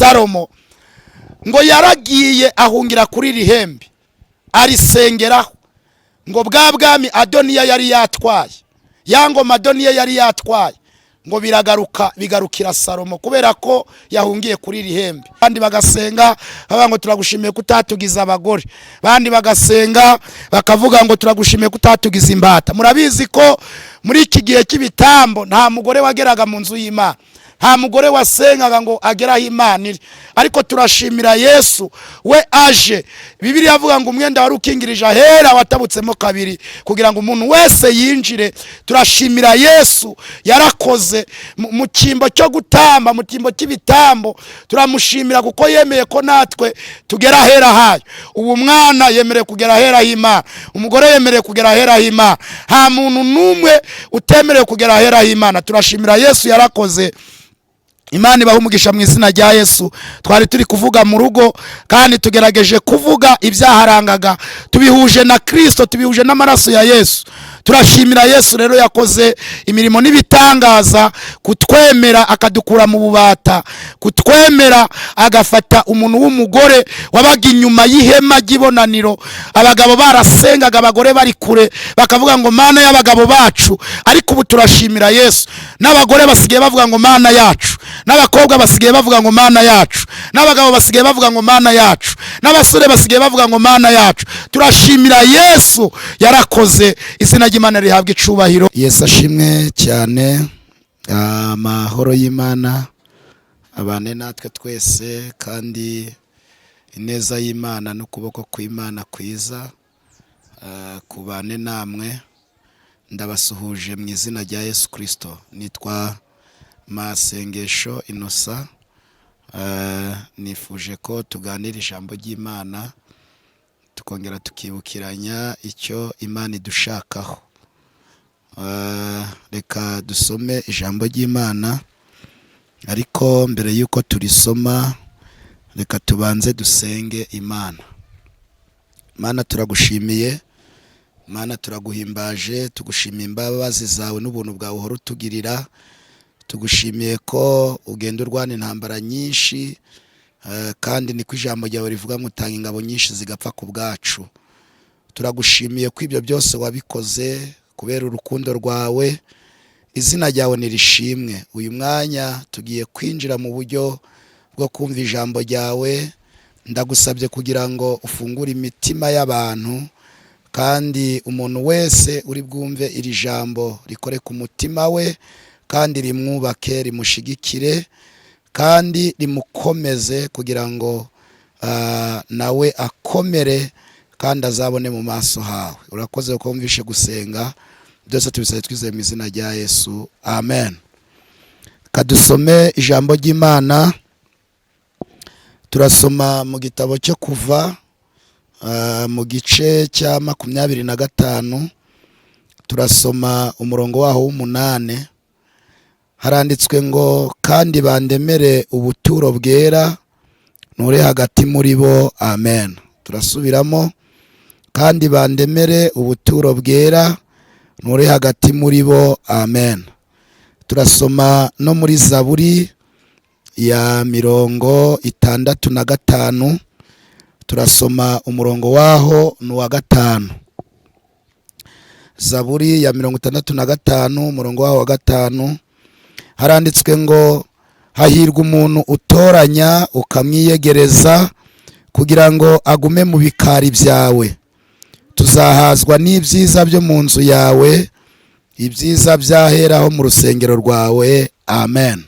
Salomo ngo yaragiye ahungira kuri iri hembe, arisengeraho, ngo bwa bwami Adoniya yari yatwaye, ya ngoma Adoniya yari yatwaye, ngo biragaruka, bigarukira Salomo kubera ko yahungiye kuri iri hembe. Abandi bagasenga bavuga ngo turagushimiye ko utatugize abagore, abandi bagasenga bakavuga ngo turagushimiye ko utatugize imbata. Murabizi ko muri iki gihe cy'ibitambo nta mugore wageraga mu nzu y'Imana, nta mugore wasengaga ngo agere aho Imana iri. Ariko turashimira Yesu we aje. Bibiliya avuga ngo umwenda wari ukingirije ahera watabutsemo kabiri kugira ngo umuntu wese yinjire. Turashimira Yesu yarakoze mu cyimbo cyo gutamba, mu cyimbo cy'ibitambo. Turamushimira kuko yemeye ko natwe tugera ahera hayo. Ubu mwana yemerewe kugera ahera h'Imana, umugore yemerewe kugera ahera h'Imana, nta muntu n'umwe utemerewe kugera ahera h'Imana. Turashimira Yesu yarakoze. Imana ibaha umugisha mu izina rya Yesu. Twari turi kuvuga mu rugo, kandi tugerageje kuvuga ibyaharangaga, tubihuje na Kirisito, tubihuje n'amaraso ya Yesu. Turashimira Yesu rero yakoze imirimo n'ibitangaza, kutwemera akadukura mu bubata, kutwemera agafata umuntu w'umugore wabaga inyuma y'ihema ry'ibonaniro. Abagabo barasengaga, abagore bari kure, bakavuga ngo Mana y'abagabo bacu. Ariko ubu turashimira Yesu, n'abagore basigaye bavuga ngo Mana yacu, n'abakobwa basigaye bavuga ngo Mana yacu, n'abagabo basigaye bavuga ngo Mana yacu, n'abasore basigaye bavuga ngo Mana yacu. Turashimira Yesu yarakoze, izina ry'Imana rihabwa icubahiro. Yesu ashimwe cyane. Amahoro y'Imana abane natwe twese, kandi ineza y'Imana n'ukuboko kw'Imana kwiza kubane namwe. Ndabasuhuje mu izina rya Yesu Kirisito. Nitwa Masengesho Inosa. Nifuje ko tuganira ijambo ry'Imana, tukongera tukibukiranya icyo Imana idushakaho. Reka dusome ijambo ry'Imana, ariko mbere y'uko turisoma reka tubanze dusenge Imana. Mana, turagushimiye. Mana, turaguhimbaje. Tugushimiye imbabazi zawe n'ubuntu bwawe uhora utugirira. Tugushimiye ko ugenda urwana intambara nyinshi, kandi niko ijambo ryawe rivuga ngo utanga ingabo nyinshi zigapfa ku bwacu. Turagushimiye ko ibyo byose wabikoze kubera urukundo rwawe. Izina ryawe nirishimwe. Uyu mwanya tugiye kwinjira mu buryo bwo kumva ijambo ryawe. Ndagusabye kugira ngo ufungure imitima y'abantu, kandi umuntu wese uri bwumve iri jambo rikore ku mutima we, kandi rimwubake, rimushigikire, kandi rimukomeze, kugira ngo nawe akomere kandi azabone mu maso hawe. Urakoze kuko wumvishe gusenga. Byose tubisabye twizeye mu izina rya Yesu, amen. Kadusome ijambo ry'Imana. Turasoma mu gitabo cyo Kuva, mu gice cya 25, turasoma umurongo waho w'umunane. Haranditswe ngo: "Kandi bandemere ubuturo bwera, nture hagati muri bo." Amen. Turasubiramo: "Kandi bandemere ubuturo bwera, nture hagati muri bo." Amen. Turasoma no muri Zaburi ya 65, turasoma umurongo waho ni uwa 5. Zaburi ya 65, umurongo waho wa 5, haranditswe ngo: "Hahirwa umuntu utoranya ukamwiyegereza kugira ngo agume mu bikari byawe. Tuzahazwa n'ibyiza byo mu nzu yawe, ibyiza byaheraho mu rusengero rwawe." Amen.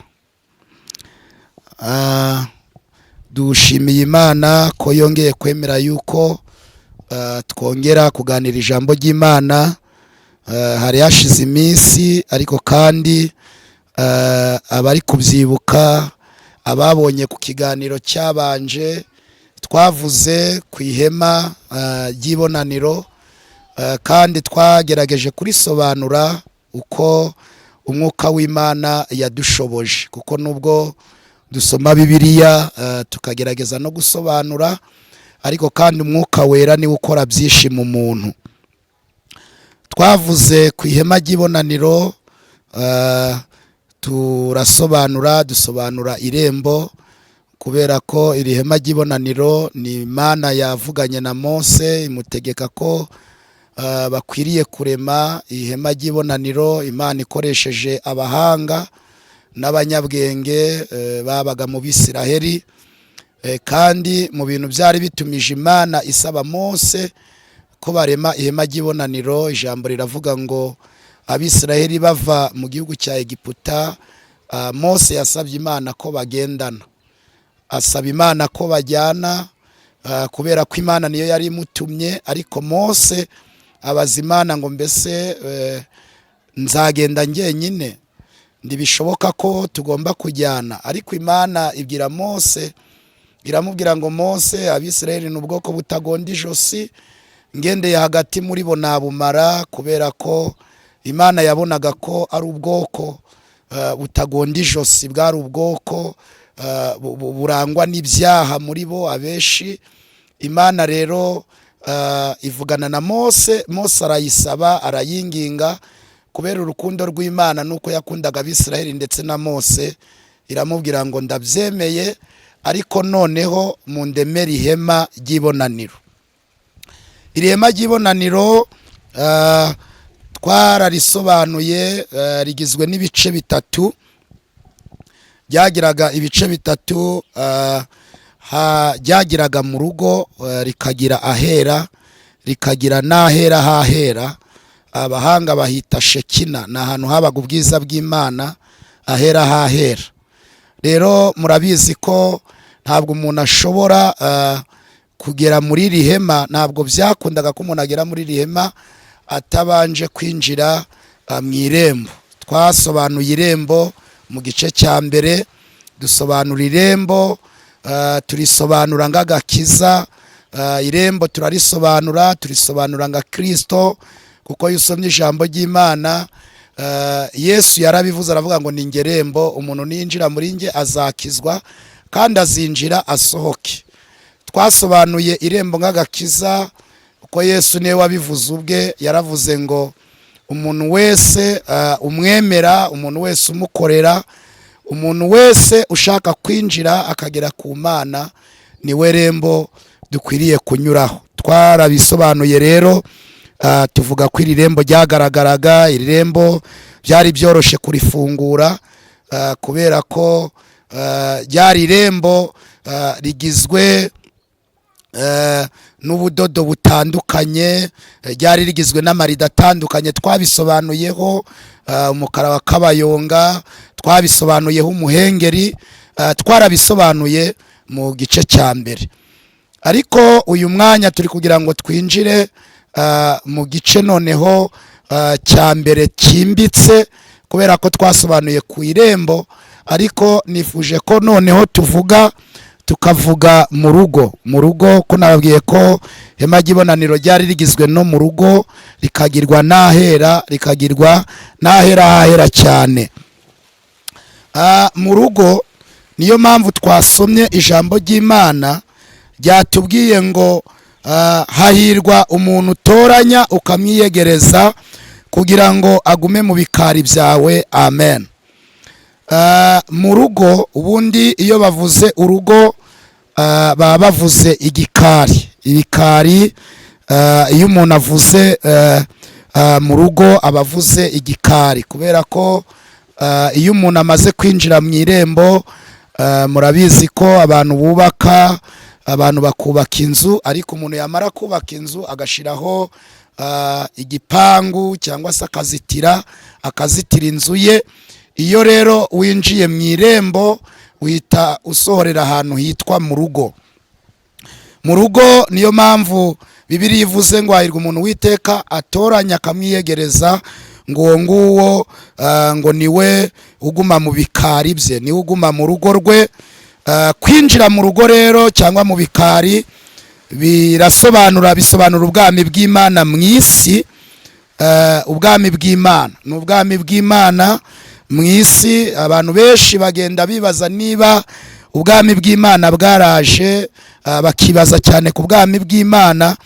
Dushimiye Imana ko yongeye kwemera yuko twongera kuganira ijambo ry'Imana. Hari hashize iminsi, ariko kandi abari kubyibuka, ababonye ku kiganiro cyabanje, twavuze ku ihema ry'ibonaniro, kandi twagerageje kurisobanura uko umwuka w'Imana yadushoboje, kuko nubwo dusoma Bibiliya, tukagerageza no gusobanura, ariko kandi Umwuka Wera niwe ukora byinshi mu muntu. Twavuze ku ihema ry'ibonaniro, turasobanura, dusobanura irembo. Kubera ko iri hema ry'ibonaniro ni Imana yavuganye na Mose, imutegeka ko bakwiriye kurema ihema ry'ibonaniro. Imana ikoresheje abahanga n'abanyabwenge babaga mu Bisiraheli. Kandi mu bintu byari bitumije Imana isaba Mose ko barema ihema ry'ibonaniro, ijambo riravuga ngo Abisiraheli bava mu gihugu cya Egiputa, Mose yasabye Imana ko bagendana, asaba Imana ko bajyana, kubera ko Imana niyo yari imutumye. Ariko Mose abaza Imana ngo: "Mbese nzagenda njyenyine? Ntibishoboka ko tugomba kujyana." Ariko Imana ibwira Mose, iramubwira ngo: "Mose, Abisirayeli ni ubwoko butagonda ijosi, ngendeye hagati muri bo nabumara." Kubera ko Imana yabonaga ko ari ubwoko butagonda ijosi, bwari ubwoko burangwa n'ibyaha muri bo abenshi. Imana rero ivugana na Mose. Mose arayisaba, arayinginga. Kubera urukundo rw'Imana nuko yakundaga Abisirayeli ndetse na Mose, iramubwira ngo: "Ndabyemeye, ariko noneho mundemere ihema ry'ibonaniro." Iri hema ry'ibonaniro twararisobanuye, rigizwe n'ibice bitatu. Ryagiraga ibice bitatu: ryagiraga mu rugo, rikagira ahera, rikagira n'ahera hahera. Abahanga bahita Shekina, ni ahantu habaga ubwiza bw'Imana, ahera hahera. Rero murabizi ko ntabwo umuntu ashobora kugera muri iri hema, ntabwo byakundaga ko umuntu agera muri iri hema atabanje kwinjira mu irembo. Twasobanuye irembo mu gice cya mbere, dusobanura irembo, turisobanura nk'agakiza. Irembo turarisobanura, turisobanura nka Kirisito, kuko iyo usomye ijambo ry'Imana, Yesu yarabivuze, aravuga ngo: "Ni nge rembo, umuntu ninjira muri nge azakizwa, kandi azinjira asohoke." Twasobanuye irembo nk'agakiza, kuko Yesu niwe wabivuze ubwe. Yaravuze ngo umuntu wese umwemera, umuntu wese umukorera, umuntu wese ushaka kwinjira akagera ku Mana, niwe rembo dukwiriye kunyuraho. Twarabisobanuye rero, tuvuga ko iri rembo ryagaragaraga. Iri rembo byari byoroshye kurifungura, kubera ko ryari irembo rigizwe n'ubudodo butandukanye, ryari rigizwe n'amarido atandukanye. Twabisobanuyeho umukara wa kabayonga, twabisobanuyeho umuhengeri, twarabisobanuye mu gice cya mbere. Ariko uyu mwanya turi kugira ngo twinjire mu gice noneho cya mbere cyimbitse, kubera ko twasobanuye ku irembo, ariko nifuje ko noneho tuvuga, tukavuga mu rugo. Mu rugo, ko nababwiye ko ihema ry'ibonaniro ryari rigizwe no mu rugo, rikagirwa n'ahera, rikagirwa n'ahera hahera cyane. Mu rugo niyo mpamvu twasomye ijambo ry'Imana ryatubwiye ngo hahirwa umuntu utoranya ukamwiyegereza kugira ngo agume mu bikari byawe. Amen. Mu rugo, ubundi iyo bavuze urugo, baba bavuze igikari, ibikari. Iyo umuntu avuze mu rugo, aba avuze igikari, kubera ko iyo umuntu amaze kwinjira mu irembo, murabizi ko abantu bubaka, abantu bakubaka inzu, ariko umuntu yamara kubaka inzu agashyiraho igipangu cyangwa se akazitira, akazitira inzu ye. Iyo rero winjiye mu irembo, uhita usohorera ahantu hitwa mu rugo. Mu rugo, niyo mpamvu Bibiliya ivuze ngo hahirwa umuntu Witeka atoranya akamwiyegereza, ngo uwo nguwo ngo niwe uguma mu bikari bye, niwe uguma mu rugo rwe. Kwinjira mu rugo rero cyangwa mu bikari birasobanura, bisobanura ubwami bw'Imana mu isi. Ubwami bw'Imana ni ubwami bw'Imana mu isi. Abantu benshi bagenda bibaza niba ubwami bw'Imana bwaraje, bakibaza cyane ku bwami bw'Imana.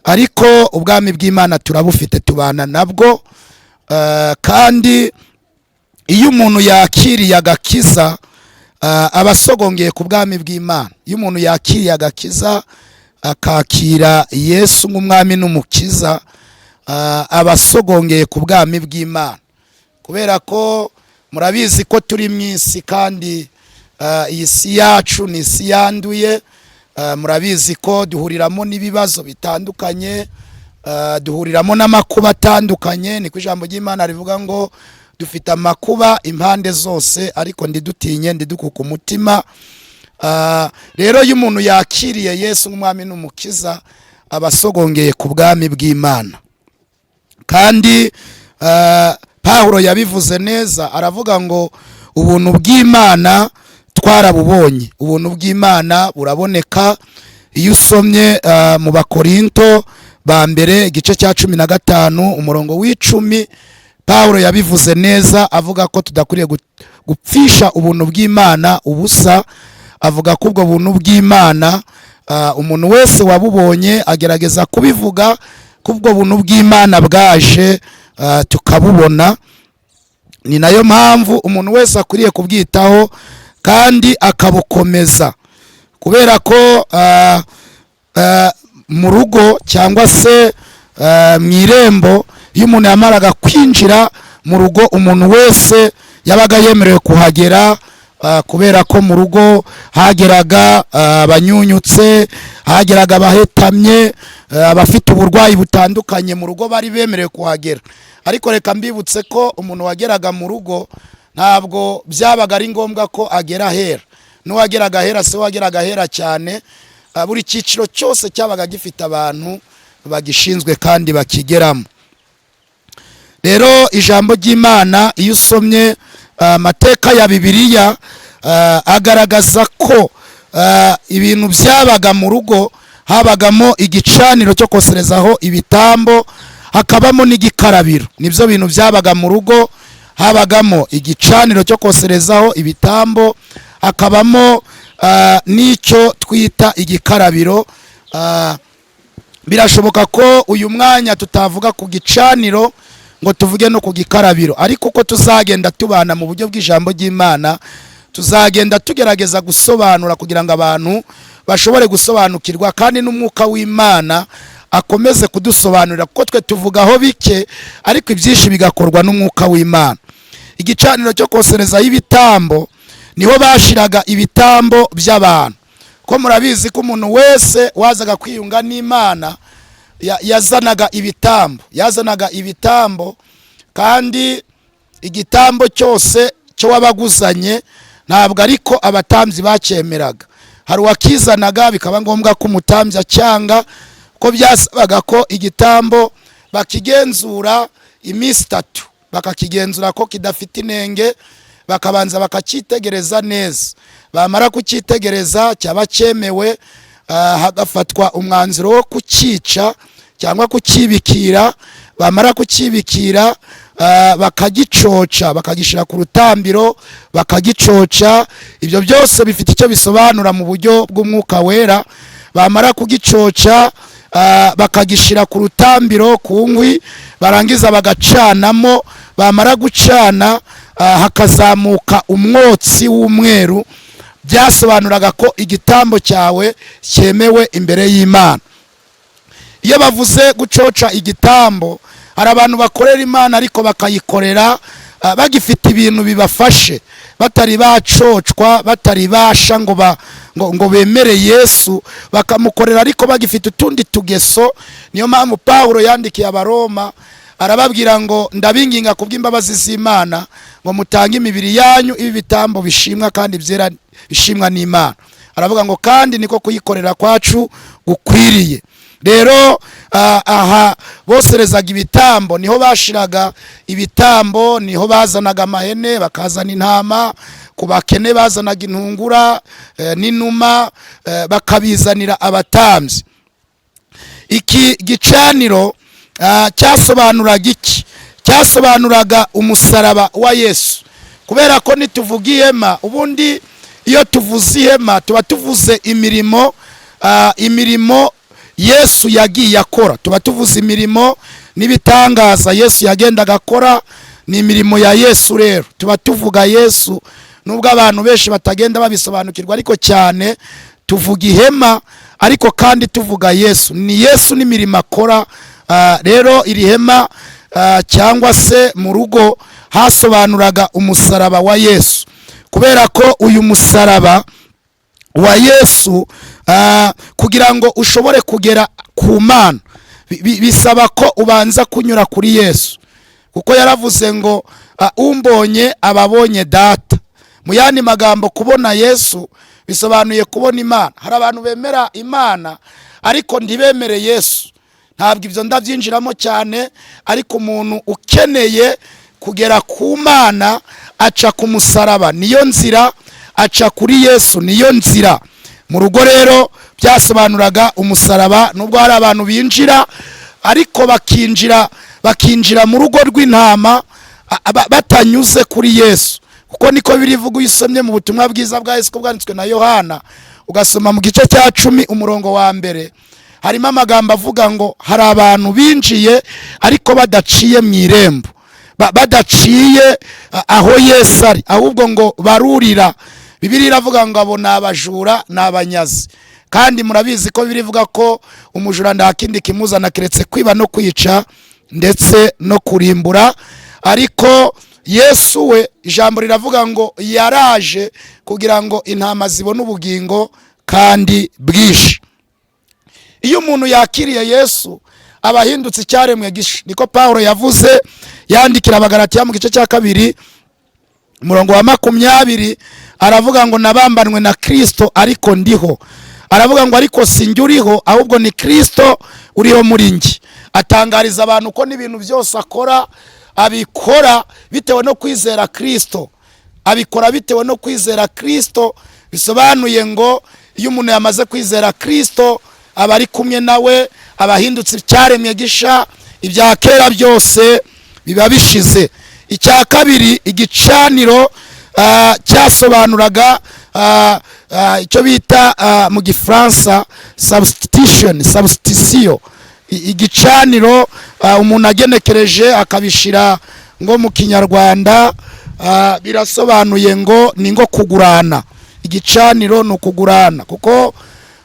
Ariko ubwami bw'Imana turabufite, tubana nabwo. Kandi iyo umuntu yakiriye agakiza Abasogongeye ku bwami bw'Imana. Iyo umuntu yakiriye agakiza, akakira Yesu nk'umwami n'umukiza, abasogongeye ku bwami bw'Imana, kubera ko murabizi ko turi mu isi, kandi iyi si yacu ni isi yanduye. Murabizi ko duhuriramo n'ibibazo bitandukanye, duhuriramo n'amakuba atandukanye. Niko ijambo ry'Imana rivuga ngo dufite amakuba impande zose, ariko ntidutinye, ntidukuke umutima. Rero iyo umuntu yakiriye Yesu nk'umwami n'umukiza, aba asogongeye ku bwami bw'Imana. Kandi Pawulo yabivuze neza, aravuga ngo ubuntu bw'Imana twarabubonye. Ubuntu bw'Imana buraboneka. Iyo usomye mu Bakorinto ba mbere, igice cya 15, umurongo w'10, Pawulo yabivuze neza, avuga ko tudakwiriye gupfisha ubuntu bw'Imana ubusa. Avuga ko ubwo buntu bw'Imana, umuntu wese wabubonye agerageza kubivuga ko ubwo buntu bw'Imana bwaje, tukabubona. Ni nayo mpamvu umuntu wese akwiriye kubwitaho kandi akabukomeza, kubera ko mu rugo cyangwa se mu irembo, iyo umuntu yamaraga kwinjira mu rugo, umuntu wese yabaga yemerewe kuhagera, kubera ko mu rugo hageraga abanyunyutse, hageraga abahetamye, abafite uburwayi butandukanye, mu rugo bari bemerewe kuhagera. Ariko reka mbibutse ko umuntu wageraga mu rugo ntabwo byabaga ari ngombwa ko agera ahera. N'uwageraga ahera se wageraga ahera cyane. Buri cyiciro cyose cyabaga gifite abantu bagishinzwe kandi bakigeramo. Rero ijambo ry'Imana, iyo usomye amateka ya Bibiliya, agaragaza ko ibintu byabaga mu rugo, habagamo igicaniro cyo koserezaho ibitambo, hakabamo n'igikarabiro. Nibyo bintu byabaga mu rugo: habagamo igicaniro cyo koserezaho ibitambo, hakabamo n'icyo twita igikarabiro. Birashoboka ko uyu mwanya tutavuga ku gicaniro ngo tuvuge no ku gikarabiro, ariko uko tuzagenda tubana mu buryo bw'ijambo ry'Imana, tuzagenda tugerageza gusobanura kugira ngo abantu bashobore gusobanukirwa, kandi n'Umwuka w'Imana akomeze kudusobanurira, kuko twe tuvugaho bike ariko ibyinshi bigakorwa n'Umwuka w'Imana. Igicaniro cyo koserezaho ibitambo niho bashiraga ibitambo by'abantu, ko murabizi ko umuntu wese wazaga kwiyunga n'Imana yazanaga ibitambo, yazanaga ibitambo. Kandi igitambo cyose cyo wabaguzanye ntabwo ariko abatambyi bacyemeraga. Hari uwakizanaga bikaba ngombwa ko umutambyi acyanga, ko byasabaga ko igitambo bakigenzura iminsi 3, bakakigenzura ko kidafite inenge, bakabanza bakacyitegereza neza. Bamara kucyitegereza, cyaba cyemewe, hagafatwa umwanzuro wo kucyica cyangwa kucyibikira. Bamara kucyibikira, bakagicoca, bakagishyira ku rutambiro bakagicoca. Ibyo byose bifite icyo bisobanura mu buryo bw'Umwuka Wera. Bamara kugicoca, bakagishyira ku rutambiro ku nkwi, barangiza bagacanamo. Bamara gucana, hakazamuka umwotsi w'umweru. Byasobanuraga ko igitambo cyawe cyemewe imbere y'Imana. Iyo bavuze gucoca igitambo, hari abantu bakorera Imana ariko bakayikorera bagifite ibintu bibafashe, batari bacocwa, batari basha ngo bemere Yesu, bakamukorera ariko bagifite utundi tugeso. Niyo mpamvu Pawulo yandikiye Abaroma, arababwira ngo ndabinginga kubw'imbabazi z'Imana ngo mutange imibiri yanyu ibi bitambo bishimwa kandi byera, bishimwa n'Imana. Aravuga ngo kandi niko kuyikorera kwacu gukwiriye. Rero aha boserezaga ibitambo, niho bashiraga ibitambo, niho bazanaga amahene, bakazana intama. Ku bakene bazanaga intungura n'inuma, bakabizanira abatambyi. Iki gicaniro cyasobanuraga iki? Cyasobanuraga umusaraba wa Yesu, kubera ko nituvuga ihema, ubundi iyo tuvuze ihema tuba tuvuze imirimo Yesu yagiye akora, tuba tuvuze imirimo n'ibitangaza Yesu yagendaga akora. Ni imirimo ya Yesu. Rero tuba tuvuga Yesu. Nubwo abantu benshi batagenda babisobanukirwa, ariko cyane tuvuga ihema, ariko kandi tuvuga Yesu. Ni Yesu n'imirimo akora. Rero iri hema, cyangwa se mu rugo, hasobanuraga umusaraba wa Yesu, kubera ko uyu musaraba wa Yesu, kugira ngo ushobore kugera ku Mana, bisaba ko ubanza kunyura kuri Yesu, kuko yaravuze ngo "Umbonye aba abonye Data." Mu yandi magambo, kubona Yesu bisobanuye kubona Imana. Hari abantu bemera Imana ariko ntibemere Yesu. Ntabwo ibyo ndabyinjiramo cyane, ariko umuntu ukeneye kugera ku Mana aca ku musaraba, niyo nzira. Aca kuri Yesu, niyo nzira. Mu rugo rero byasobanuraga umusaraba, nubwo hari abantu binjira, ariko bakinjira mu rugo rw'intama batanyuze kuri Yesu, kuko niko birivuga. Iyo usomye mu butumwa bwiza bwa Yesu ko bwanditswe na Yohana, ugasoma mu gice cya 10 umurongo wa 1, harimo amagambo avuga ngo hari abantu binjiye ariko badaciye mu irembo, badaciye aho Yesu ari, ahubwo ngo barurira. Bibiliya iravuga ngo abo ni abajura, ni abanyazi. Kandi murabizi ko birivuga ko umujura nta kindi kimuzana keretse kwiba no kwica ndetse no kurimbura. Ariko Yesu we, ijambo riravuga ngo yaraje kugira ngo intama zibone ubugingo kandi bwinshi. Iyo umuntu yakiriye Yesu aba ahindutse icyaremwe gisha. Niko Paul yavuze yandikira Abagalatiya mu gice cya 2 umurongo wa 20, aravuga ngo "Nabambanwe na Kirisito, ariko ndiho." Aravuga ngo "Ariko si njye uriho, ahubwo ni Kirisito uriho muri njye." Atangariza abantu ko n'ibintu byose akora abikora bitewe no kwizera Kirisito, abikora bitewe no kwizera Kirisito. Bisobanuye ngo iyo umuntu yamaze kwizera Kirisito, aba ari kumwe nawe, aba ahindutse icyaremwe gisha, ibya kera byose biba bishize. Icya kabiri, igicaniro cyasobanuraga icyo bita mu Gifaransa substitution, substitution. Igicaniro, umuntu agenekereje akabishira ngo mu Kinyarwanda, birasobanuye ngo ni ngo kugurana. Igicaniro ni ukugurana, kuko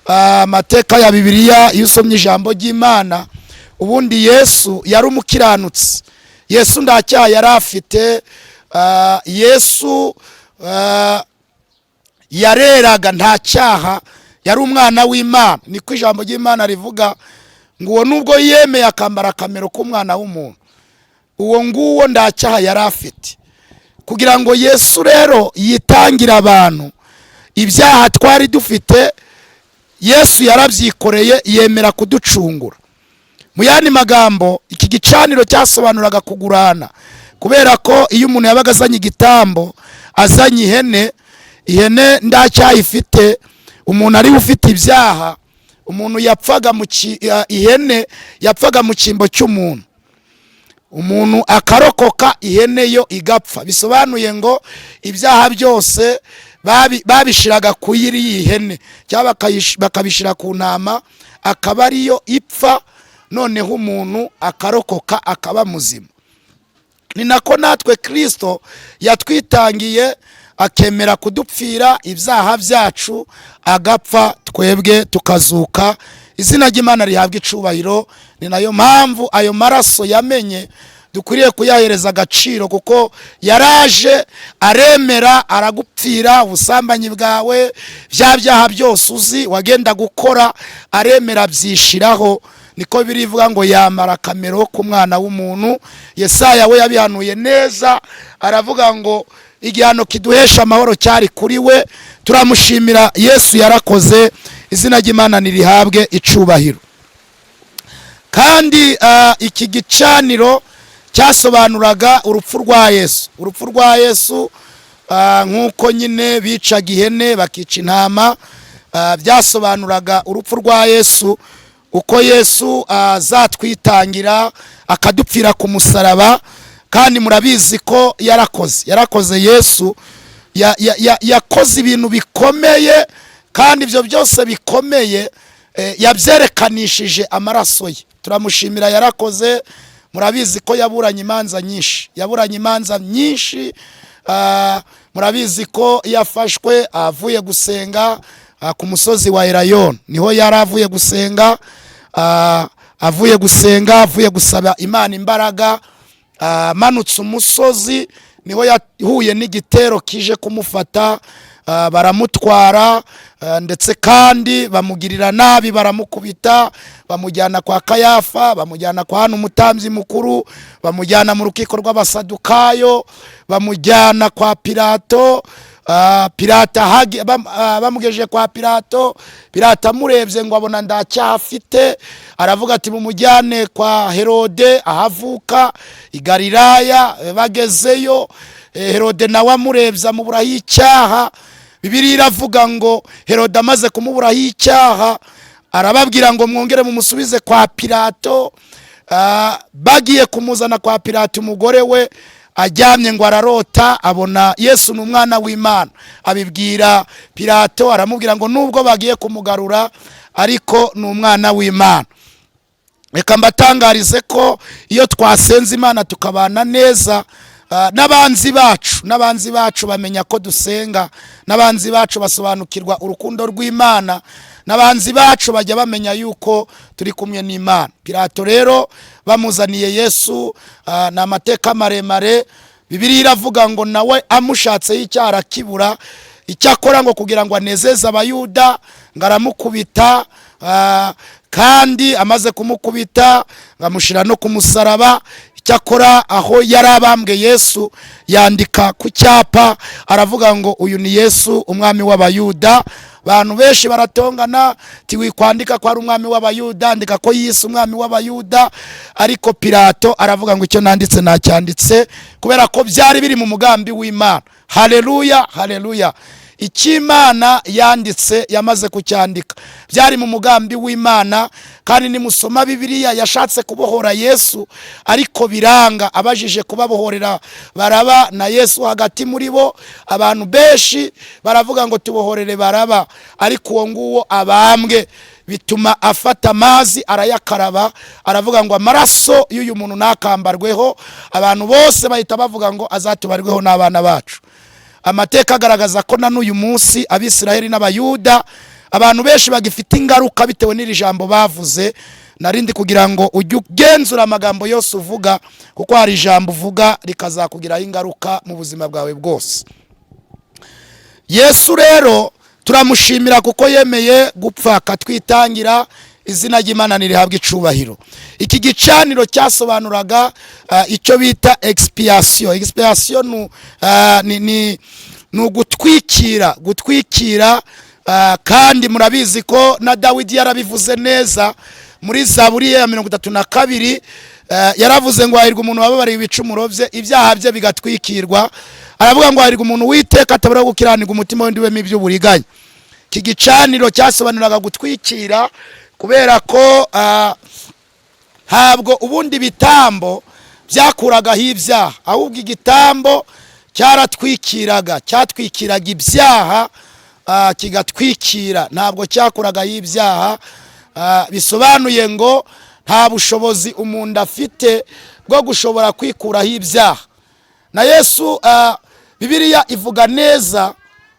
amateka ya Bibiliya, iyo usomye ijambo ry'Imana, ubundi Yesu yari umukiranutsi. Yesu nta cyaha yari afite. Yesu yareraga, nta cyaha, yari umwana w'Imana. Niko ijambo ry'Imana rivuga ngo uwo nubwo yemeye akambara akamero k'umwana w'umuntu, uwo nguwo nta cyaha yari afite. Kugira ngo Yesu rero yitangire abantu, ibyaha twari dufite Yesu yarabyikoreye, yemera kuducungura. Mu yandi magambo, iki gicaniro cyasobanuraga kugurana, kubera ko iyo umuntu yabaga azanye igitambo, azanye ihene, ihene nta cyaha ifite, umuntu ariwe ufite ibyaha. Umuntu yapfaga mu ihene yapfaga mu cyimbo cy'umuntu, umuntu akarokoka, ihene yo igapfa. Bisobanuye ngo ibyaha byose babishiraga ku iriya ihene, cyangwa bakabishyira ku ntama, akaba ariyo ipfa, noneho umuntu akarokoka, akaba muzima. Ni nako natwe Kirisito yatwitangiye, akemera kudupfira ibyaha byacu, agapfa, twebwe tukazuka. Izina ry'Imana rihabwa icubahiro. Ni nayo mpamvu ayo maraso yamenye dukwiriye kuyahereza agaciro, kuko yaraje aremera aragupfira. Ubusambanyi bwawe, bya byaha byose uzi wagenda gukora, aremera abyishiraho. Niko birivuga ngo yamara akamero k'umwana w'umuntu. Yesaya we yabihanuye neza, aravuga ngo igihano kiduhesha amahoro cyari kuri we. Turamushimira, Yesu yarakoze. Izina ry'Imana nirihabwe icubahiro. Kandi iki gicaniro cyasobanuraga urupfu rwa Yesu, urupfu rwa Yesu. Nk'uko nyine bicaga ihene, bakica intama, byasobanuraga urupfu rwa Yesu, uko Yesu azatwitangira akadupfira ku musaraba. Kandi murabizi ko yarakoze, yarakoze. Yesu yakoze ibintu bikomeye, kandi ibyo byose bikomeye yabyerekanishije amaraso ye. Turamushimira, yarakoze. Murabizi ko yaburanye imanza nyinshi, yaburanye imanza nyinshi. Murabizi ko yafashwe avuye gusenga ku musozi wa Elayono, niho yari avuye gusenga, avuye gusenga, avuye gusaba Imana imbaraga, amanutse umusozi niho yahuye n'igitero kije kumufata, baramutwara, ndetse kandi bamugirira nabi, baramukubita, bamujyana kwa Kayafa, bamujyana kwa Hana umutambyi mukuru, bamujyana mu rukiko rw'Abasadukayo, bamujyana kwa Pilato. Pilato bamugejeje kwa Pilato, Pilato amurebye ngo abona ndacyaha afite, aravuga ati mumujyane kwa Herode ahavuka i Galilaya. Bagezeyo, Herode nawe amurebye amuburaho icyaha. Bibiliya iravuga ngo Herode amaze kumuburaho icyaha arababwira ngo mwongere mumusubize kwa Pilato. Bagiye kumuzana kwa Pilato, umugore we aryamye ngo ararota abona Yesu ni umwana w'Imana, abibwira Pilato, aramubwira ngo nubwo bagiye kumugarura ariko ni umwana w'Imana. Reka mbatangarize ko iyo twasenze Imana tukabana neza n'abanzi bacu, n'abanzi bacu bamenya ko dusenga, n'abanzi bacu basobanukirwa urukundo rw'Imana, n'abanzi bacu bajya bamenya yuko turi kumwe n'Imana. Pilato rero bamuzaniye Yesu, ni amateka maremare. Bibiliya iravuga ngo nawe amushatseho icyaha arakibura. Icyakora ngo kugira ngo anezeze Abayuda ngo aramukubita, kandi amaze kumukubita ngo amushyira no ku musaraba. Icyakora aho yari abambwe Yesu yandika ku cyapa aravuga ngo uyu ni Yesu umwami w'Abayuda. Abantu benshi baratongana ti wikwandika ko ari umwami w'Abayuda, andika ko yise umwami w'Abayuda. Ariko Pilato aravuga ngo icyo nanditse nacyanditse, kubera ko byari biri mu mugambi w'Imana. Haleluya, haleluya. Icyo Imana yanditse yamaze kucyandika, byari mu mugambi w'Imana. Kandi nimusoma Bibiliya, yashatse kubohora Yesu ariko biranga, abajije kubabohorera Baraba na Yesu hagati muri bo, abantu benshi baravuga ngo tubohorere Baraba, ariko uwo nguwo abambwe. Bituma afata amazi arayakaraba, aravuga ngo amaraso y'uyu muntu ntakambarweho. Abantu bose bahita bavuga ngo azatubarweho n'abana bacu. Amateka agaragaza ko na n'uyu munsi Abisiraheli n'Abayuda abantu benshi bagifite ingaruka bitewe n'iri jambo bavuze. Narindi kugira ngo ujye ugenzura amagambo yose uvuga, kuko hari ijambo uvuga rikazakugiraho ingaruka mu buzima bwawe bwose. Yesu rero turamushimira kuko yemeye gupfa akatwitangira. Izina ry'Imana ntirihabwe icubahiro. Iki gicaniro cyasobanuraga icyo bita expiation. Expiation ni ugutwikira, gutwikira. Kandi murabizi ko na Dawidi yarabivuze neza muri Zaburi ye ya 32, yaravuze ngo hahirwa umuntu wababariye ibicumuro bye, ibyaha bye bigatwikirwa. Aravuga ngo hahirwa umuntu Uwiteka atabura gukiranirwa, umutima we ntiweme iby'uburiganya. Iki gicaniro cyasobanuraga gutwikira, kubera ko ntabwo ubundi bitambo byakuragaho ibyaha, ahubwo igitambo cyaratwikiraga, cyatwikiraga ibyaha, kigatwikira, ntabwo cyakuragaho ibyaha. Bisobanuye ngo nta bushobozi umuntu afite bwo gushobora kwikuraho ibyaha. Na Yesu, Bibiliya ivuga neza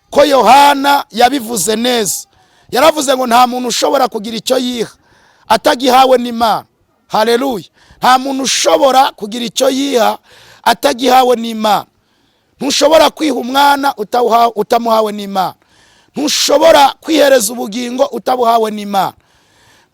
ko Yohana yabivuze neza, yaravuze ngo nta muntu ushobora kugira icyo yiha atagihawe n'Imana. Haleluya. Nta muntu ushobora kugira icyo yiha atagihawe n'Imana. Ntushobora kwiha umwana utamuhawe n'Imana. Ntushobora kwihereza ubugingo utabuhawe n'Imana.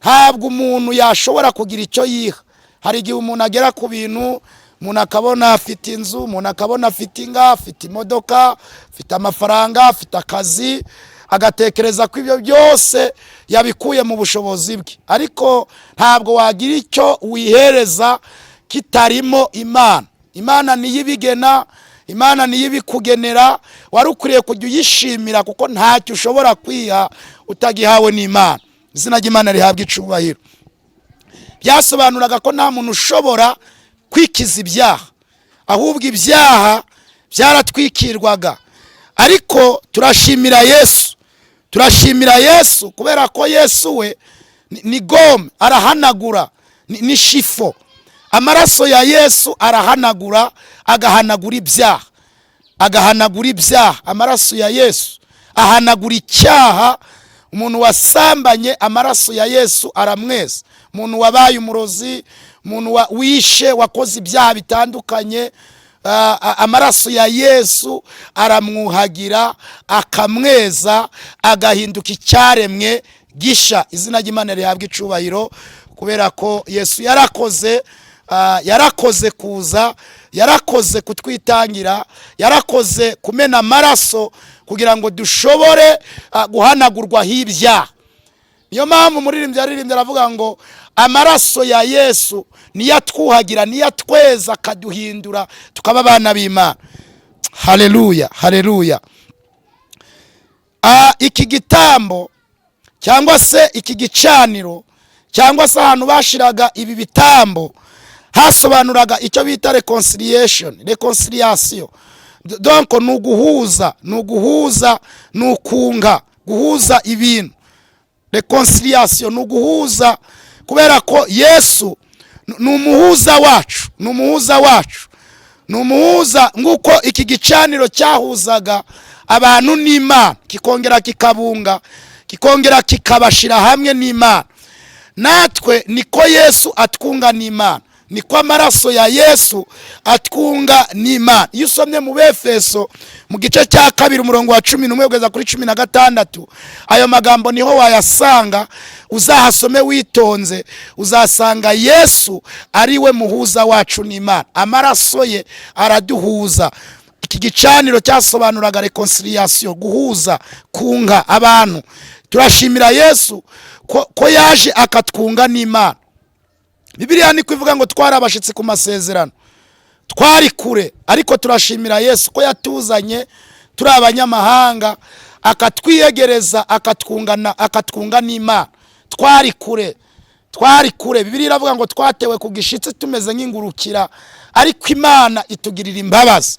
Ntabwo umuntu yashobora kugira icyo yiha. Hari igihe umuntu agera ku bintu, umuntu akabona afite inzu, umuntu akabona afite inka, afite imodoka, afite amafaranga, afite akazi, agatekereza ko ibyo byose yabikuye mu bushobozi bwe. Ariko ntabwo wagira icyo wihereza kitarimo Imana. Imana niyo ibigena, Imana niyo ibikugenera. Wari ukwiriye kujya uyishimira, kuko ntacyo ushobora kwiha utagihawe n'Imana. Izina ry'Imana rihabwa icubahiro. Byasobanuraga ko nta muntu ushobora kwikiza ibyaha, ahubwo ibyaha byaratwikirwaga. Ariko turashimira Yesu, turashimira Yesu kubera ko Yesu we ni gomme, arahanagura, ni chiffon. Amaraso ya Yesu arahanagura, agahanagura ibyaha. Agahanagura ibyaha. Amaraso ya Yesu ahanagura icyaha. Umuntu wasambanye, amaraso ya Yesu aramweza. Umuntu wabaye umurozi, umuntu wishe, wakoze ibyaha bitandukanye, amaraso ya Yesu aramwuhagira, akamweza, agahinduka icyaremwe gisha. Izina ry'Imana rihabwa icubahiro, kubera ko Yesu yarakoze, yarakoze kuza, yarakoze kutwitangira, yarakoze kumena amaraso kugira ngo dushobore guhanagurwaho ibyaha. Niyo mpamvu umuririmbyi yaririmbye aravuga ngo amaraso ya Yesu niyo atwuhagira, niyo atweza, akaduhindura tukaba abana b'Imana. Haleluya, haleluya. Iki gitambo cyangwa se iki gicaniro cyangwa se ahantu bashiraga ibi bitambo hasobanuraga icyo bita reconciliation, reconciliation. Donc ni uguhuza, ni uguhuza, ni ukunga, guhuza ibintu. Reconciliation ni uguhuza, kubera ko Yesu ni umuhuza wacu, ni umuhuza wacu, ni umuhuza. Nk'uko iki gicaniro cyahuzaga abantu n'Imana, kikongera kikabunga, kikongera kikabashyira hamwe n'Imana, natwe niko Yesu atwunga n'Imana, niko amaraso ya Yesu atwunga n'Imana. Iyo usomye mu Befeso mu gice cya 2, umurongo wa 11 kugeza kuri 16, ayo magambo niho wayasanga. Uzahasome witonze, uzasanga Yesu ari we muhuza wacu n'Imana. Amaraso ye araduhuza. Iki gicaniro cyasobanuraga reconciliation, guhuza, kunga abantu. Turashimira Yesu ko yaje akatwunga n'Imana. Bibiliya niko ivuga ngo twari abashyitsi ku masezerano, twari kure, ariko turashimira Yesu ko yatuzanye turi abanyamahanga, akatwiyegereza, akatwungana, akatwunga n'Imana. Twari kure, twari kure. Bibiliya iravuga ngo twatewe ku gishitsi tumeze nk'ingurukira, ariko Imana itugirira imbabazi.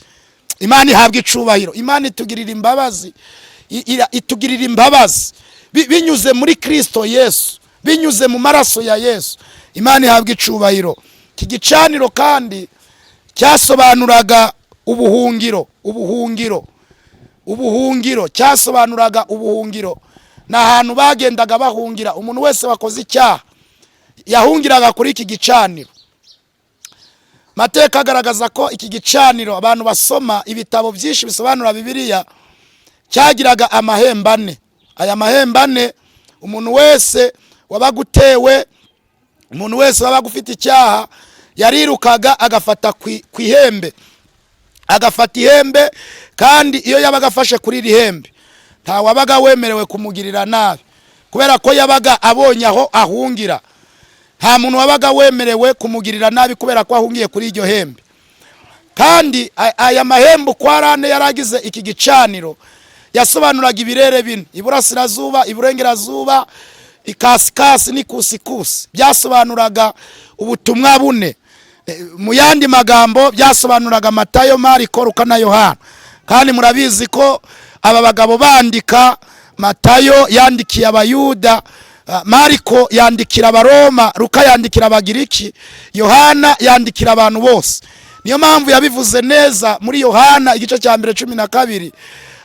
Imana ihabwa icubahiro. Imana itugirira imbabazi, itugirira imbabazi binyuze muri Kirisito Yesu, binyuze mu maraso ya Yesu. Imana ihabwa icubahiro. Iki gicaniro kandi cyasobanuraga ubuhungiro, ubuhungiro, ubuhungiro. Cyasobanuraga ubuhungiro, ni ahantu bagendaga bahungira. Umuntu wese wakoze icyaha yahungiraga kuri iki gicaniro. Amateka agaragaza ko iki gicaniro, abantu basoma ibitabo byinshi bisobanura Bibiliya, cyagiraga amahembe ane. Aya mahembe ane, umuntu wese wabaga utewe, umuntu wese wabaga ufite icyaha, yarirukaga agafata ku ihembe, agafata ihembe. Kandi iyo yabaga afashe kuri iri hembe, nta wabaga wemerewe kumugirira nabi, kubera ko yabaga abonye aho ahungira. Nta muntu wabaga wemerewe kumugirira nabi kubera ko ahungiye kuri iryo hembe. Kandi aya mahembe uko ari ane yari agize iki gicaniro yasobanuraga ibirere bine: iburasirazuba, iburengerazuba, ikasikasi n'ikusikusi. Byasobanuraga ubutumwa bune. Mu yandi magambo, byasobanuraga Matayo, Mariko, Luka na Yohana. Kandi murabizi ko aba bagabo bandika, Matayo yandikiye Abayuda, Mariko yandikira Abaroma, Luka yandikira Abagiriki, Yohana yandikira abantu bose. Niyo mpamvu yabivuze neza muri Yohana igice cya 1 12,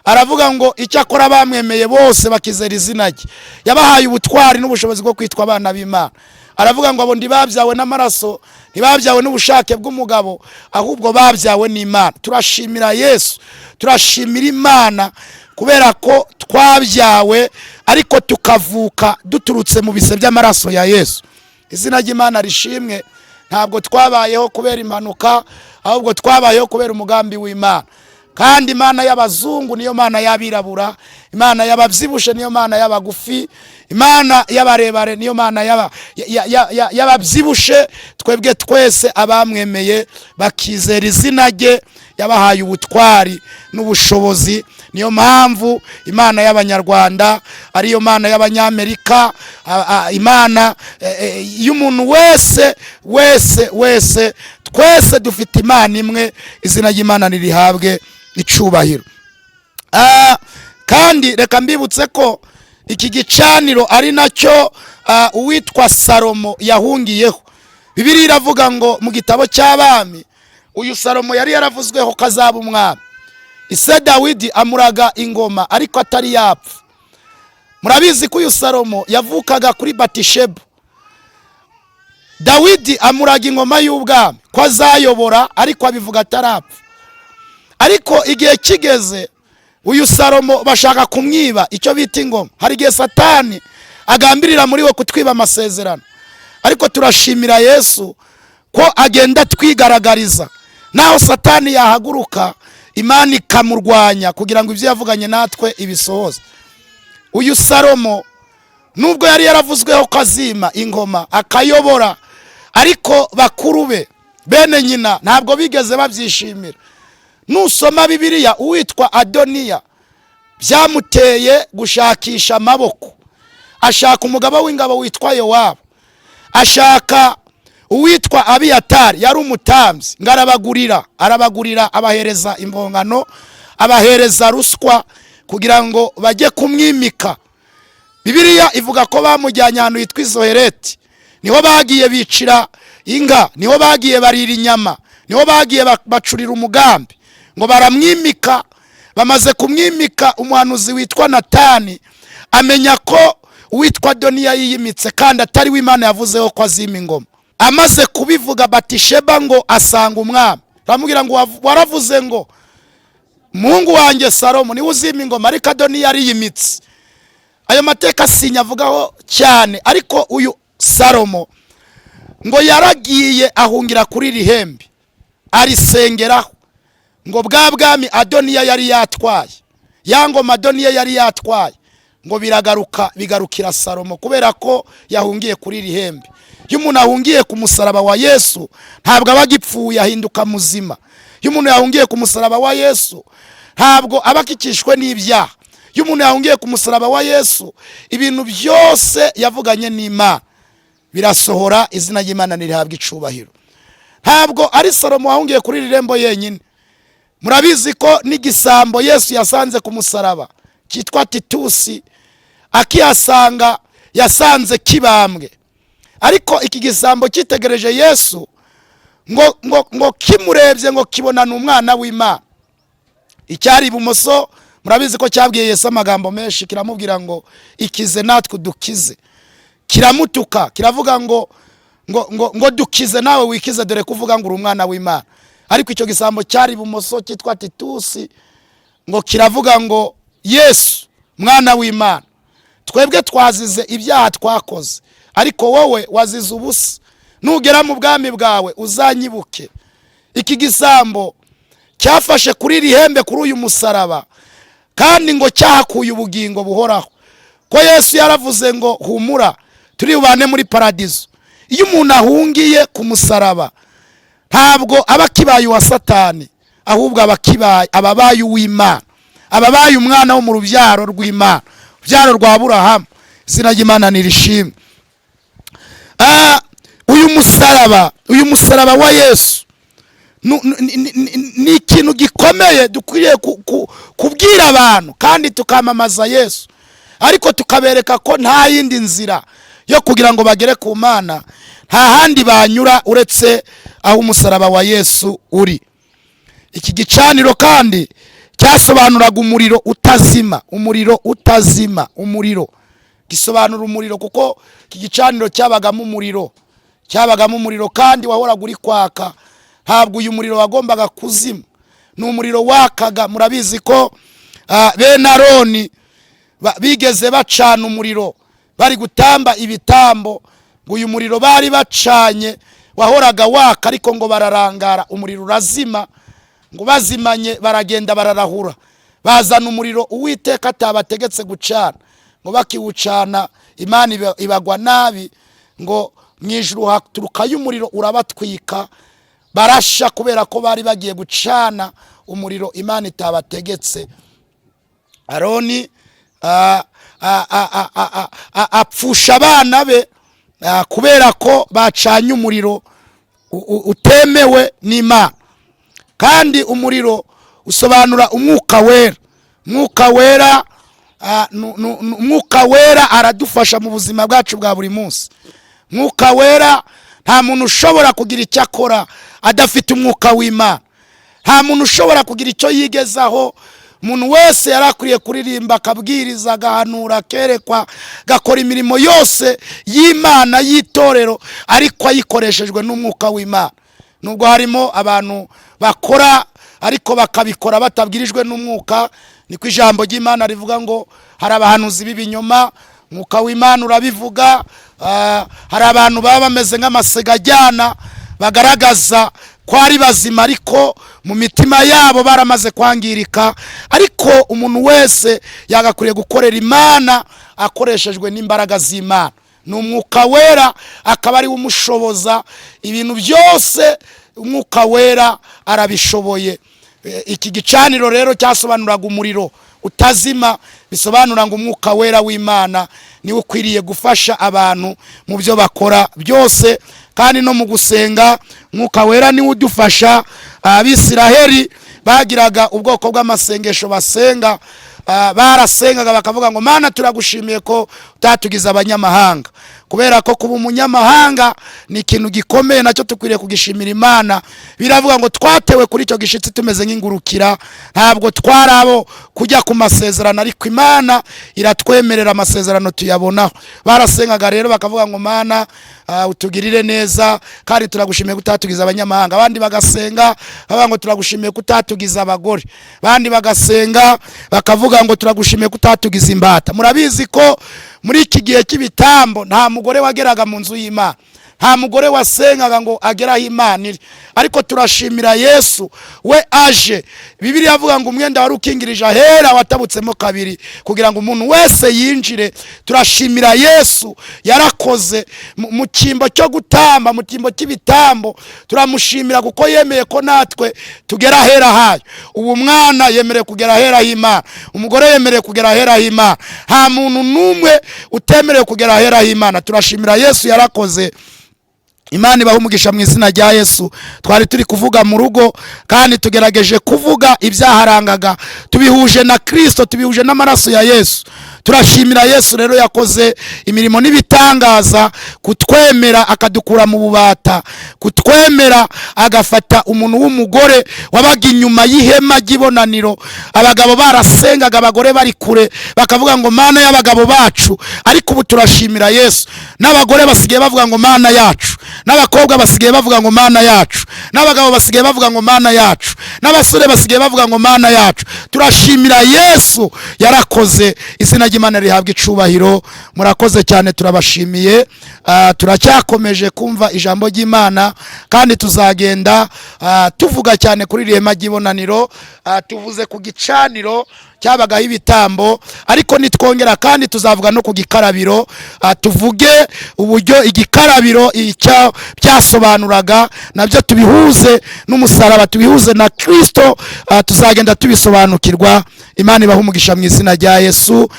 aravuga ngo icyakora bamwemeye bose bakizera izina rye, yabahaye ubutwari n'ubushobozi bwo kwitwa abana b'Imana. Aravuga ngo abo ntibabyawe n'amaraso, ntibabyawe n'ubushake bw'umugabo, ahubwo babyawe n'Imana. Turashimira Yesu, turashimira Imana kubera ko twabyawe, ariko tukavuka duturutse mu bise by'amaraso ya Yesu. Izina ry'Imana rishimwe. Ntabwo twabayeho kubera impanuka, ahubwo twabayeho kubera umugambi w'Imana. Kandi Imana y'abazungu niyo Mana y'abirabura, Imana y'ababyibushe niyo Mana y'abagufi, Imana y'abarebare niyo Mana y'ababyibushe. Twebwe twese abamwemeye bakizera izina rye, yabahaye ubutwari n'ubushobozi. Niyo mpamvu Imana y'Abanyarwanda ariyo Mana y'Abanyamerika, Imana y'umuntu wese wese wese. Twese dufite Imana imwe. Izina ry'Imana nirihabwe icubahiro. Kandi reka mbibutse ko iki gicaniro ari nacyo uwitwa Salomo yahungiyeho. Bibiliya iravuga ngo mu gitabo cy'Abami, uyu Salomo yari yaravuzweho ko azaba umwami. Ise Dawidi amuraga ingoma ariko atari yapfa. Murabizi ko uyu Salomo yavukaga kuri Batishebu. Dawidi amuraga ingoma y'ubwami ko azayobora, ariko abivuga atarapfa. Ariko igihe kigeze, uyu Salomo bashaka kumwiba icyo bita ingoma. Hari igihe Satani agambirira muri we kutwiba amasezerano, ariko turashimira Yesu ko agenda atwigaragariza. Naho Satani yahaguruka, Imana ikamurwanya kugira ngo ibyo yavuganye natwe ibisohoze. Uyu Salomo, nubwo yari yaravuzweho ko azima ingoma akayobora, ariko bakuru be, bene nyina, ntabwo bigeze babyishimira. Nusoma Bibiliya, uwitwa Adoniya byamuteye gushakisha amaboko, ashaka umugaba w'ingabo witwa Yowabu, ashaka uwitwa Abiyatari yari umutambyi, ngo arabagurira, arabagurira, abahereza impongano, abahereza ruswa kugira ngo bajye kumwimika. Bibiliya ivuga ko bamujyanye ahantu hitwa Izohereti. Niho bagiye bicira inka, niho bagiye barira inyama, niho bagiye bacurira umugambi ngo baramwimika. Bamaze kumwimika, umuhanuzi witwa Natani amenya ko uwitwa Adoniya yiyimitse kandi atari we Imana yavuzeho ko azima ingoma. Amaze kubivuga, Batisheba ngo asanga umwami, aramubwira ngo waravuze ngo muhungu wanjye Salomo niwe uzima ingoma, ariko Adoniya ariyimitse. Ayo mateka sinyavugaho cyane, ariko uyu Salomo ngo yaragiye ahungira kuri rihembe, arisengeraho, ngo bwa bwami Adoniya yari yatwaye, ya ngoma Adoniya yari yatwaye, ngo biragaruka, bigarukira Salomo kubera ko yahungiye kuri rihembe. Iyo umuntu ahungiye ku musaraba wa Yesu, ntabwo aba agipfuye, ahinduka muzima. Iyo umuntu yahungiye ku musaraba wa Yesu, ntabwo aba akikishwe n'ibyaha. Iyo umuntu yahungiye ku musaraba wa Yesu, ibintu byose yavuganye n'Imana birasohora. Izina ry'Imana ntirihabwa icubahiro. Ntabwo ari Salomo wahungiye kuri iri rembo yenyine. Murabizi ko n'igisambo Yesu yasanze ku musaraba cyitwa Titusi, akihasanga yasanze kibambwe. Ariko iki gisambo cyitegereje Yesu, ngo kimurebye ngo kibona ni umwana w'Imana. Icyari ibumoso, murabizi ko cyabwiye Yesu amagambo menshi, kiramubwira ngo ikize natwe udukize. Kiramutuka, kiravuga ngo dukize nawe wikize, dore kuvuga ngo uri umwana w'Imana. Ariko icyo gisambo cyari ibumoso cyitwa Titusi ngo kiravuga ngo Yesu mwana w'Imana, twebwe twazize ibyaha twakoze, ariko wowe wazize ubusa. Nugera mu bwami bwawe uzanyibuke. Iki gisambo cyafashe kuri iri hembe, kuri uyu musaraba, kandi ngo cyahakuye ubugingo buhoraho, ko Yesu yaravuze ngo humura, turi bubane muri paradizo. Iyo umuntu ahungiye ku musaraba, ntabwo aba akibaye uwa Satani, ahubwo aba akibaye, aba abaye uw'Imana, aba abaye umwana wo mu rubyaro rw'Imana, urubyaro rwa Aburahamu. Izina ry'Imana nirishimwe. Uyu musaraba, uyu musaraba wa Yesu ni ikintu gikomeye dukwiriye kubwira abantu, kandi tukamamaza Yesu, ariko tukabereka ko nta yindi nzira yo kugira ngo bagere ku Mana, nta handi banyura uretse aho umusaraba wa Yesu uri. Iki gicaniro kandi cyasobanuraga umuriro utazima, umuriro utazima. Umuriro gisobanura umuriro, kuko iki gicaniro cyabagamo umuriro, cyabagamo umuriro kandi wahoraga uri kwaka. Ntabwo uyu muriro wagombaga kuzima, ni umuriro wakaga. Murabizi ko bene Aroni bigeze bacana umuriro bari gutamba ibitambo, ngo uyu muriro bari bacanye wahoraga waka, ariko ngo bararangara, umuriro urazima. Ngo bazimanye baragenda bararahura, bazana umuriro Uwiteka atabategetse gucana. Ngo bakiwucana, Imana ibagwa nabi, ngo mu ijuru haturukayo umuriro urabatwika, barasha, kubera ko bari bagiye gucana umuriro Imana itabategetse. Aroni apfusha abana be kubera ko bacanye umuriro utemewe n'Imana. Kandi umuriro usobanura Umwuka Wera. Umwuka Wera, Umwuka Wera aradufasha mu buzima bwacu bwa buri munsi. Umwuka Wera, nta muntu ushobora kugira icyo akora adafite Umwuka w'Imana. Nta muntu ushobora kugira icyo yigezaho. Umuntu wese yari akwiriye kuririmba, akabwiriza, agahanura, akerekwa, agakora imirimo yose y'Imana, y'itorero, ariko ayikoreshejwe n'Umwuka w'Imana. Nubwo harimo abantu bakora ariko bakabikora batabwirijwe n'Umwuka, niko ijambo ry'Imana rivuga ngo hari abahanuzi b'ibinyoma. Umwuka w'Imana urabivuga. Hari abantu baba bameze nk'amasega ajyana, bagaragaza ko ari bazima ariko mu mitima yabo baramaze kwangirika. Ariko umuntu wese yagakwiriye gukorera Imana akoreshejwe n'imbaraga z'Imana, ni Umwuka Wera, akaba ariwe umushoboza ibintu byose. Umwuka Wera arabishoboye. Iki gicaniro rero cyasobanuraga umuriro utazima, bisobanura ngo Umwuka Wera w'Imana niwe ukwiriye gufasha abantu mu byo bakora byose, kandi no mu gusenga Umwuka Wera niwe udufasha. Abisiraheli bagiraga ubwoko bw'amasengesho basenga. Barasengaga bakavuga ngo: "Mana, turagushimiye ko utatugize abanyamahanga," kubera ko kuba umunyamahanga ni ikintu gikomeye, nacyo dukwiriye kugishimira Imana. Biravuga ngo twatewe kuri icyo gishitsi tumeze nk'ingurukira, ntabwo twari abo kujya ku masezerano, ariko Imana iratwemerera, amasezerano tuyabonaho. Barasengaga rero bakavuga ngo: "Mana, utugirire neza, kandi turagushimiye ko utatugize abanyamahanga." Abandi bagasenga bavuga ngo: "Turagushimiye ko utatugize abagore." Abandi bagasenga bakavuga ngo: "Turagushimiye ko utatugize imbata." Murabizi ko muri iki gihe cy'ibitambo nta mugore wageraga mu nzu y'Imana, nta mugore wasengaga ngo agere aho Imana iri. Ariko turashimira Yesu, we aje, Bibiliya avuga ngo umwenda wari ukingirije ahera watabutsemo kabiri kugira ngo umuntu wese yinjire. Turashimira Yesu, yarakoze mu cyimbo cyo gutamba, mu cyimbo cy'ibitambo. Turamushimira kuko yemeye ko natwe tugera ahera hayo. Ubu umwana yemerewe kugera ahera h'Imana, umugore yemerewe kugera ahera h'Imana, nta muntu n'umwe utemerewe kugera ahera h'Imana. Turashimira Yesu, yarakoze. Imana ibaha umugisha mu izina rya Yesu. Twari turi kuvuga mu rugo, kandi tugerageje kuvuga ibyaharangaga, tubihuje na Kirisito, tubihuje n'amaraso ya Yesu. Turashimira Yesu rero, yakoze imirimo n'ibitangaza kutwemera akadukura mu bubata, kutwemera agafata umuntu w'umugore wabaga inyuma y'ihema ry'ibonaniro. Abagabo barasengaga, abagore bari kure, bakavuga ngo: "Mana y'abagabo bacu." Ariko ubu turashimira Yesu, n'abagore basigaye bavuga ngo: "Mana yacu," n'abakobwa basigaye bavuga ngo: "Mana yacu," n'abagabo basigaye bavuga ngo: "Mana yacu," n'abasore basigaye bavuga ngo: "Mana yacu." Turashimira Yesu, yarakoze. Izina ry'Imana rihabwa icubahiro. Murakoze cyane, turabashimiye. Turacyakomeje kumva ijambo ry'Imana, kandi tuzagenda tuvuga cyane kuri iri hema ry'ibonaniro. Tuvuze ku gicaniro cyabagaho ibitambo, ariko nitwongera kandi tuzavuga no ku gikarabiro. Tuvuge uburyo igikarabiro icyo byasobanuraga, nabyo tubihuze n'umusaraba, tubihuze na Kirisito. Tuzagenda tubisobanukirwa. Imana ibaha umugisha mu izina rya Yesu.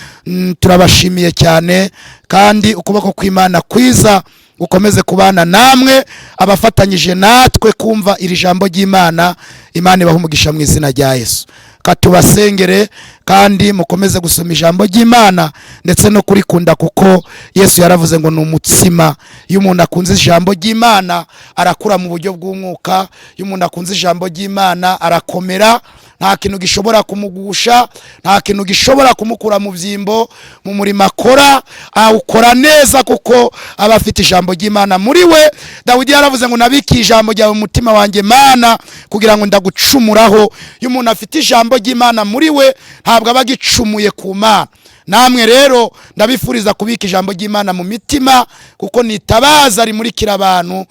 Turabashimiye cyane, kandi ukuboko kw'Imana kwiza gukomeze kubana namwe, abafatanyije natwe kumva iri jambo ry'Imana. Imana ibaha umugisha mu izina rya Yesu. Katubasengere, kandi mukomeze gusoma ijambo ry'Imana ndetse no kurikunda, kuko Yesu yaravuze ngo ni umutsima. Iyo umuntu akunze ijambo ry'Imana arakura mu buryo bw'umwuka. Iyo umuntu akunze ijambo ry'Imana arakomera, nta kintu gishobora kumugusha, nta kintu gishobora kumukura mu byimbo. Mu murimo akora awukora neza, kuko aba afite ijambo ry'Imana muri we. Dawidi yaravuze ngo: "Nabikiye ijambo ryawe mu mutima wanjye, Mana, kugira ngo ndagucumuraho." Iyo umuntu afite ijambo ry'Imana muri we, ntabwo aba agicumuye ku Mana. Namwe rero ndabifuriza kubika ijambo ry'Imana mu mitima, kuko nitabaza rimurikira abantu.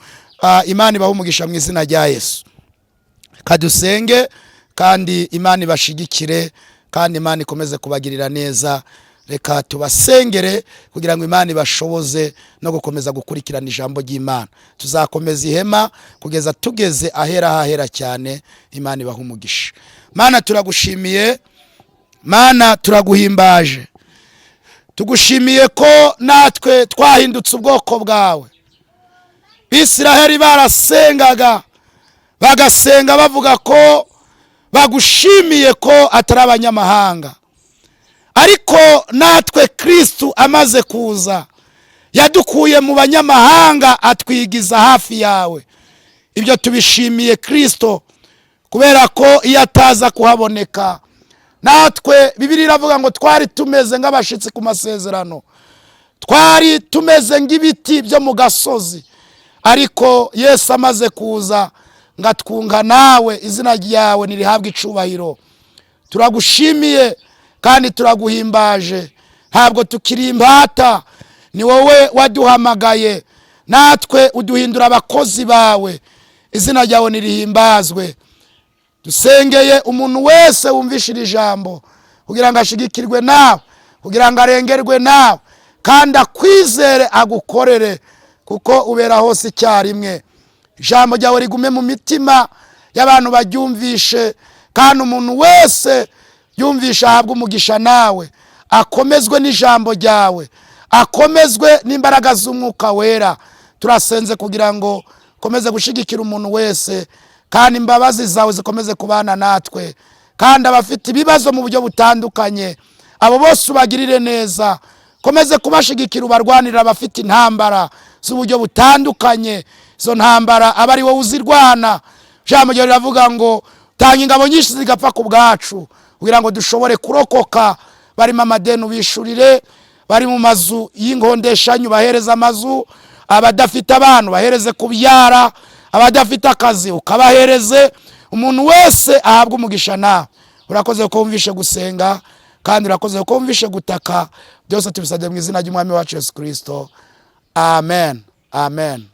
Imana ibahe umugisha mu izina rya Yesu. Kadusenge, kandi Imana ibashigikire, kandi Imana ikomeze kubagirira neza. Reka tubasengere kugira ngo Imana ibashoboze no gukomeza gukurikirana ijambo ry'Imana. Tuzakomeza ihema kugeza tugeze ahera hahera cyane. Imana ibahe umugisha. Mana, turagushimiye. Mana, turaguhimbaje. Tugushimiye ko natwe twahindutse ubwoko bwawe. Bisiraheli barasengaga, bagasenga bavuga ko bagushimiye ko atari abanyamahanga, ariko natwe Kirisitu amaze kuza yadukuye mu banyamahanga, atwigiza hafi yawe. Ibyo tubishimiye Kirisito. Kubera ko iyo ataza kuhaboneka, natwe Bibiliya iravuga ngo twari tumeze nk'abashyitsi ku masezerano, twari tumeze nk'ibiti byo mu gasozi. Ariko Yesu amaze kuza ngo atwunga nawe, izina ryawe ntirihabwe icubahiro. Turagushimiye kandi turaguhimbaje. Ntabwo tukiri imbata, ni wowe waduhamagaye, natwe uduhindura abakozi bawe. Izina ryawe nirihimbazwe. Dusengeye umuntu wese wumvishe iri jambo kugira ngo ashigikirwe nawe, kugira ngo arengerwe nawe, kandi akwizere, agukorere, kuko ubera hose icyarimwe. Ijambo ryawe rigume mu mitima y'abantu baryumvishe, kandi umuntu wese yumvishe ahabwe umugisha nawe, akomezwe n'ijambo ryawe, akomezwe n'imbaraga z'Umwuka Wera. Turasenze kugira ngo ukomeze gushyigikira umuntu wese, kandi imbabazi zawe zikomeze kubana natwe. Kandi abafite ibibazo mu buryo butandukanye, abo bose ubagirire neza, komeze kubashigikira, ubarwanirira. Abafite intambara z'uburyo butandukanye, izo ntambara aba ari wowe uzirwana. Ijambo ryawe riravuga ngo tanga ingabo nyinshi zigapfa ku bwacu kugira ngo dushobore kurokoka. Barimo amadeni ubishurire, bari mu mazu y'ingondeshanyo bahereza amazu, abadafite abantu bahereze kubyara, abadafite akazi ukabahereze. Umuntu wese ahabwa umugisha nawe. Urakoze ko wumvishe gusenga, kandi urakoze ko wumvishe gutaka. Byose tubisabye mu izina ry'Umwami wacu Yesu Kirisito. Amen, amen.